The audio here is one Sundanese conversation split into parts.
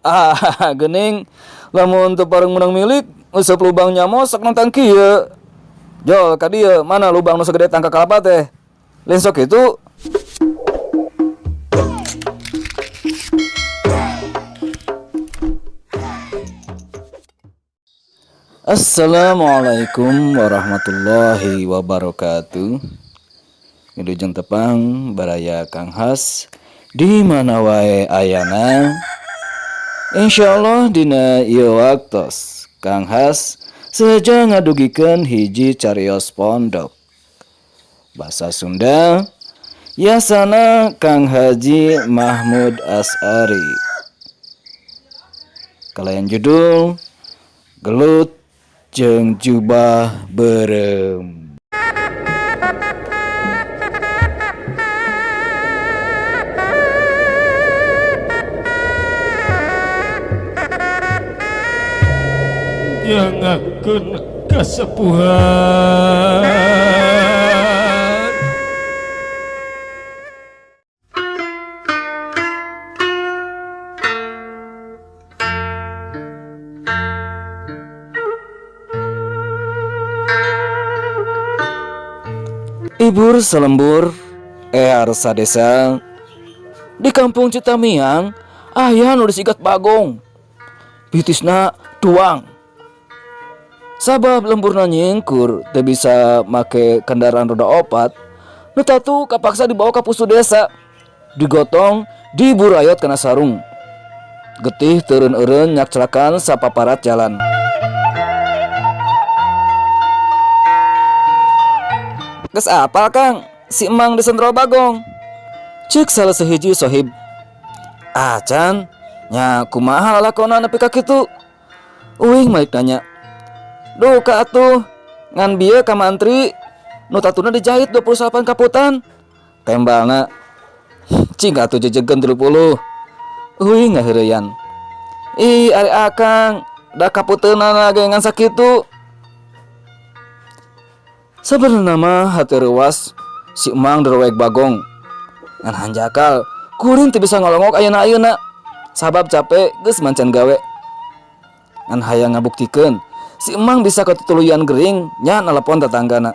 Ah, geuning lamun teu pareng meunang milik useup lubang nyamo sok nonton kieu. Jol ka dieu mana lubang nu sagede tangka kalapa teh. Lain sok kitu. Assalamualaikum warahmatullahi wabarakatuh. Wilujeng tepang baraya Kang Has di mana wae ayana. Insyaallah dina ieu waktos Kang Has seja ngadugikeun hiji carios pondok Basa Sunda yasana Kang Haji Mahmud As'ari. Kalayan judul Gelut jeung Jubah Beureum. Nyangakeun kasepuhan. Ibur selembur ear sadesa di kampung Citamiang aya nu disigat Bagong. Bitisna tuang. Sabab lemburna nyingkur teu bisa make kendaraan roda opat, nu tatu kapaksa dibawa ka pustu desa. Digotong, diburayot kana sarung. Getih teureun-eureun nyakcrakan sapaparat jalan. Geus apal Kang, si Emang disentrol Bagong. Ceuk salah sahiji sohib. Acan, nya kumaha lalakona nepi ka kitu? Uing malik nanya. Duka atuh, ngan bieu ka mantri nu tatuna dijahit 28 kaputan. Tembalna cing atuh jejegeun 30. Uing ngaheureyan. Ih, ari akang, da kaputeunana ge ngan sakitu. Sabenerna mah hate reuas si Emang derewek Bagong. Ngan hanjakal, kuring teu bisa ngalongok ayeuna-ayeuna. Sabab capek geus mancan gawe. Ngan hayang ngabuktikeun si Emang bisa katutuluyan gering nya nelepon tetanggana.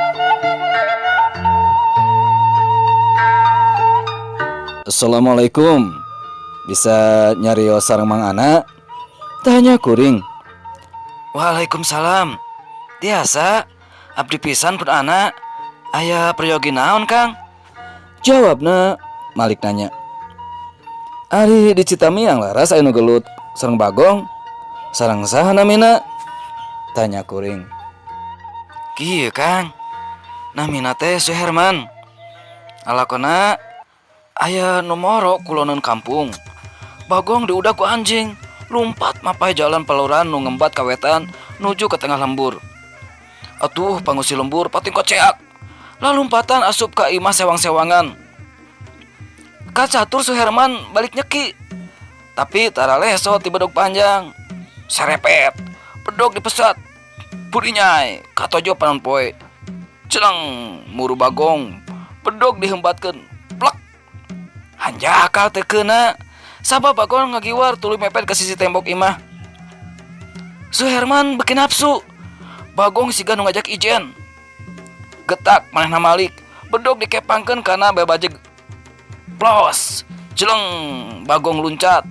Assalamualaikum. Bisa nyarios sareng Mang Ana? Tanya kuring. Waalaikumsalam. Tiasa, abdi pisan pun ana. Aya peryogi naon, Kang? Jawabna Malik nanya. Ari di Citamiang laras aya nu gelut sareng Bagong. Sareng saha namina? Tanya kuring. Kieu, Kang. Namina teh Suherman. Alakona aya nu moro kuloneun kampung. Bagong diudag ku anjing, lumpat mapai jalan peluran nu ngembat kawetan nuju ke tengah lembur. Atuh pangusi lembur pating koceak. Lalumpatan asup ka imah sewang-sewangan. Kacatur Suherman balik nyeki. Tapi tara leso ti bedog panjang. Serepet, bedog dipesat. Burinyai, katojo panon poe. Celeng muru Bagong, bedog dihembatkeun. Plek. Hanjakal teu keuna. Sabab Bagong ngagiwar tuluy mepet ke sisi tembok imah. Suherman beuki nafsu. Bagong siga nu ngajak ijen. Getak manehna malik, bedog dikepangkeun kana babajeg. Plos, jeleng Bagong luncat.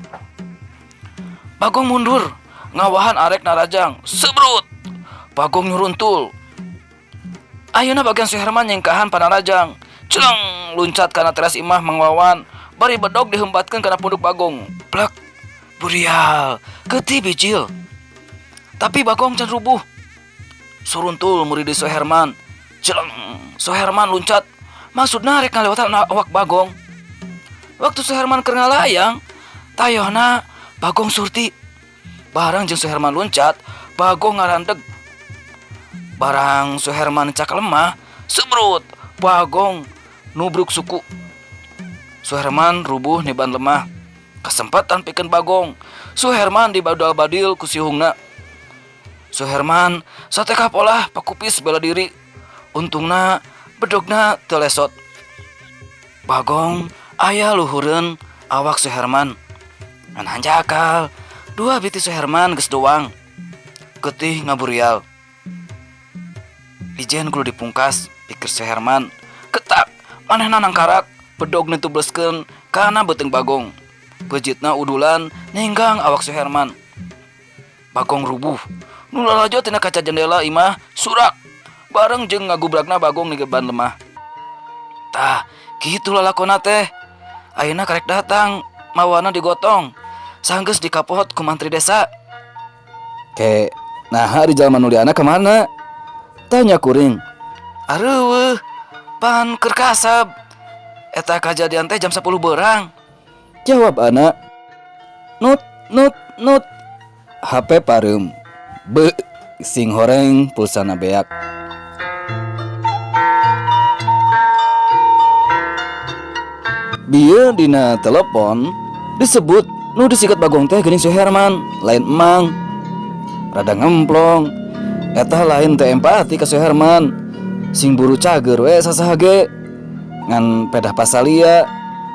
Bagong mundur, ngawahan arek narajang, sebrut. Bagong nyuruntul. Ayeuna bagian Suherman nyengkahan panarajang. Celeng luncat kana teras imah Mang Wawan, bari bedog dihembatkeun kana punduk Bagong. Plek. Burial, getih bijil. Tapi Bagong can rubuh. Suruntul muridi Suherman. Celeng, Suherman luncat. Maksudna rek ngalewatan awak Bagong. Waktu Suherman keur ngalayang, tayohna Bagong surti. Barang jeung Suherman luncat, Bagong ngarandeg. Barang Suherman cak lemah, sebrut Bagong nubruk suku. Suherman rubuh niban lemah. Kesempatan pikeun Bagong. Suherman dibadal badil ku sihungna. Suherman satekah polah pakupis bela diri. Untungna bedogna teu lesot. Bagong aya luhureun awak Suherman. Ngan hanjakal Dua biti Suherman geus doang. Getih ngaburial. Ijen kudu dipungkas, pikir Suherman. Ketak, manehna nangkarak, bedog nitubleskeun kana beuteung Bagong. Pejitna udulan ninggang awak Suherman. Bagong rubuh. Nu lalajo tina kaca jendela imah surak. Bareng jeung ngagubragna Bagong nigeban lemah. Tah, kitu lalakonna teh. Ayeuna karek datang, mawana digotong. Sanggeus dikapot ku mantri desa. Ke, naha di jalma nu liana kamana? Tanya kuring. Areueuh, pan keur kasab. Eta kajadian teh jam 10 berang. Jawab anak. Nut, nut, nut. HP pareum. Be, sing horeng pulsana beak. Bieu dina telepon disebut nu disikat Bagong teh geuning Suherman, lain emang. Rada ngemplong. Eta lain teh empati ka Suherman. Sing buru cager we sasaha ge. Ngan pedah pasalia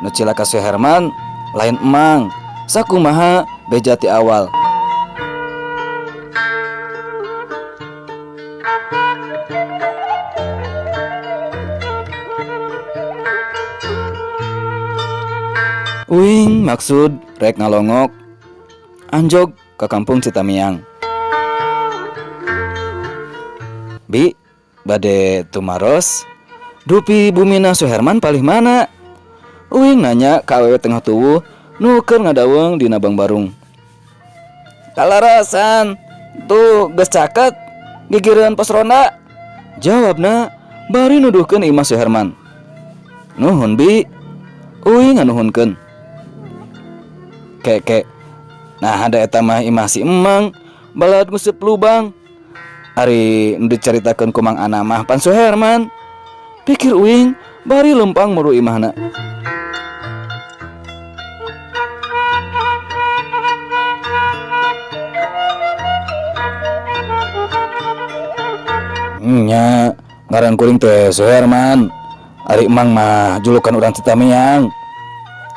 nu cilaka Suherman lain emang. Sakumaha beja ti awal. Uing maksud rek ngalongok anjog ke kampung Citamiang. Bi, bade tumaros, dupi bumina Suherman palih mana? Uing nanya ka awewe tengah tuwuh nu keur ngadaweung dina Bangbarung. Kalarasan, tuh geus caket gigireun pos ronda. Jawabna bari nuduhkeun imah Suherman. Nuhun bi, uing nganuhunkeun. Keke, nah ada eta mah imah si emang balad nguseup lubang. Ari nu dicaritakeun ku Mang Ana mah pan Suherman. Pikir uing bari lempang muru imahna. Nya, ngaran kuring teh Suherman. Ari emang mah julukan urang Citamiang.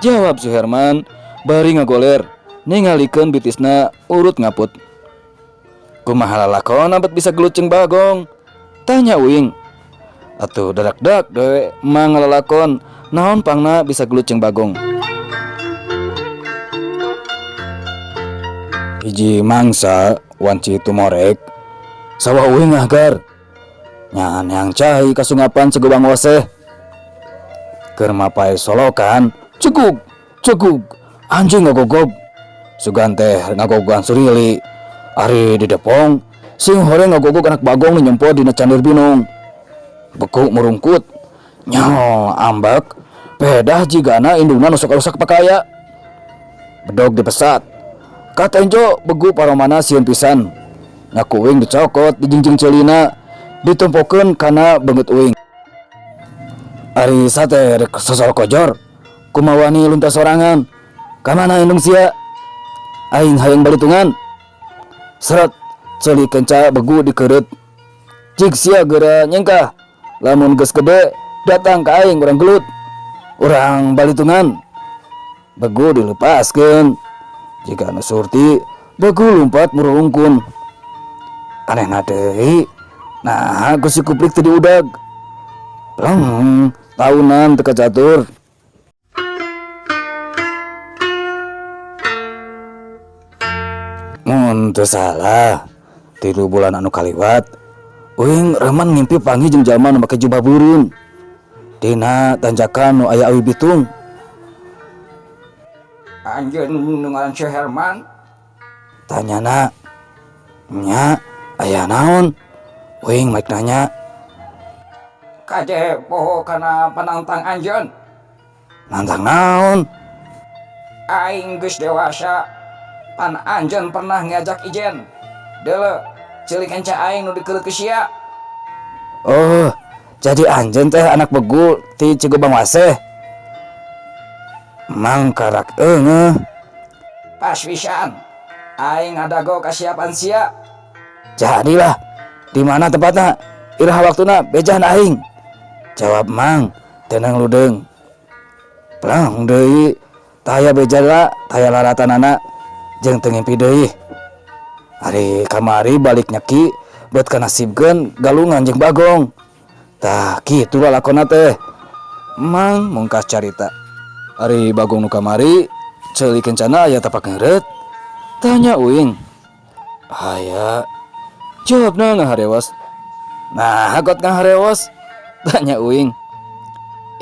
Jawab Suherman bari ngagoler ningalikeun bitisna urut ngaput. Kumaha lalakon abet bisa gelut jeung Bagong? Tanya uing. Atuh dadak-dak dewe emang ngalalakon naon pangna bisa gelut jeung Bagong. Hiji mangsa wanci tumorek sawah uing agar nyan yang cai kasungapan segobang waseh. Keur mapai solokan cegug cegug anjing ngagogog sugan teh ngagogogan surili. Ari di depong sing horeng ngagogog anak Bagong nu nyempo dina candir binung. Beku murungkut nyaho ambek pedah jigana indungna nu sok rusak pakaya. Bedog dipesat katenjo begu paromana sieun pisan. Ngaku uing dicokot dijingjing celina ditumpukeun kana beungeut uing. Ari sate rek sosor kojor kumawani luntas sorangan. Kamana indung sia? Aing hayang balitungan. Seret ceuli kenca begu dikeureut. Jig sia geura nyengkah. Lamun geus gede datang ka aing urang gelut. Urang balitungan. Begu dilepaskeun. Jika anu surti begu lumpat murungkun. Anehna deui. Nah, ku si kuplik teu diudag. Pleng, taunan teu kacatur. Mun teu salah, 3 bulan anu kaliwat, uing remen ngimpi panggih jeung jalma nu make jubah beureum. Dina tanjakan nu aya awi bitung. Anjeun nu ngaran Suherman? Tanyana. Nya, aya naon? Uing maik nanya. Kaje poho kana panantang anjeun. Nantang naon? Aing geus dewasa. Pan anjeun pernah ngajak ijen. Deuleu, ceulik enca aing nu dikeureut ku sia. Oh, jadi anjeun teh anak begu ti Cigobang Waseh. Mang karak eungeuh. Pas pisan. Aing ngadago kasiapan sia. Jadilah. Di mana tempatna? Iraha waktuna bejan aing. Jawab Mang, tenang ludeung. Plang deui, taya bejana, taya laratanana. Jeung teu ngimpi deui. Ari kamari balik nyeki bet kanasibkeun galungan jeung Bagong. Tah kitu lalakonna teh. Mang mungkas carita. Ari Bagong nu kamari ceuli kencana aya tapak ngeureut? Tanya uing. Aya. Jawabna ngaharewas. Nah, got ngaharewas? Tanya uing.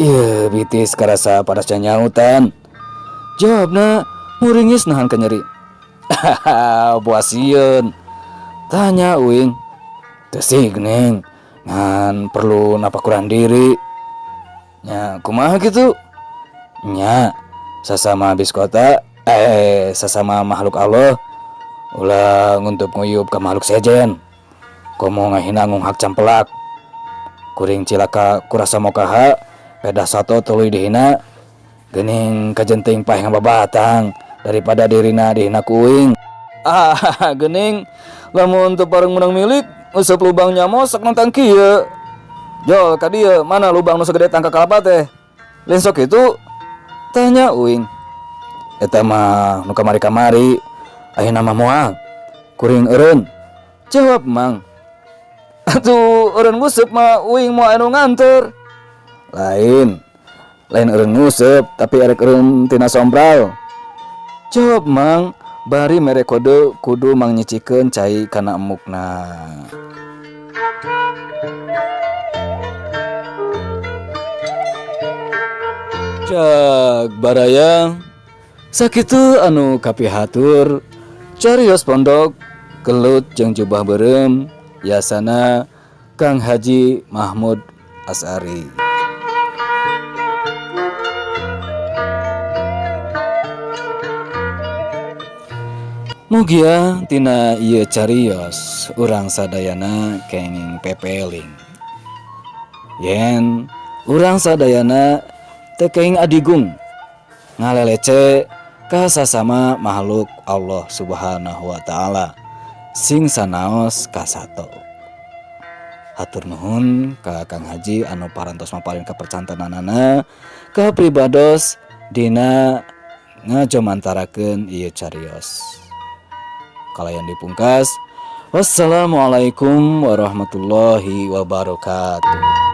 Ieu bitis karasa padas nyautan. Jawabna muringis nahan kenyeri. Buah sieun. Tanya uing. Teu sih geuning, ngan perlu napakuran diri. Nya kumaha kitu? Nya sasama biskota sasama makhluk Allah ulah nguntup nguyup ka makhluk sejen. Komo ngahina ngunghak campelak. Kuring cilaka kurasa mokaha pedah sato tuluy dihina geuning kajenting paeh ngababatang daripada dirina dihina ku uing. Ah geuning lamun teu pareng meunang milik nguseup lubang nyamosok nonton kieu. Jol ka dieu mana lubang nu sagede tangka kalapa teh? Lain sok kitu? Tanya uing. Eta mah nu kamari-kamari ayeuna mah moal. Kuring eureun. Jawab Mang. Atuh eureun nguseup mah uing moal anu nganter. Lain. Lain eureun nguseup tapi erek eureun tina sompral. Jawab Mang bari mere kode kudu mangnyicikeun cai kana emukna. Cak baraya sakitu anu kapihatur carios pondok gelut jeung jubah beureum yasana Kang Haji Mahmud Asari. Mugia tina ieu carios urang sadayana kenging pepeling. Yen urang sadayana teu kenging adigung ngalelece ka sasama makhluk Allah Subhanahu wa taala sing sanaos kasato. Hatur nuhun ka Kang Haji anu parantos maparin kapercantenanana ka pribados dina ngajomantarakeun ieu carios. Kalayan dipungkas. Wassalamualaikum warahmatullahi wabarakatuh.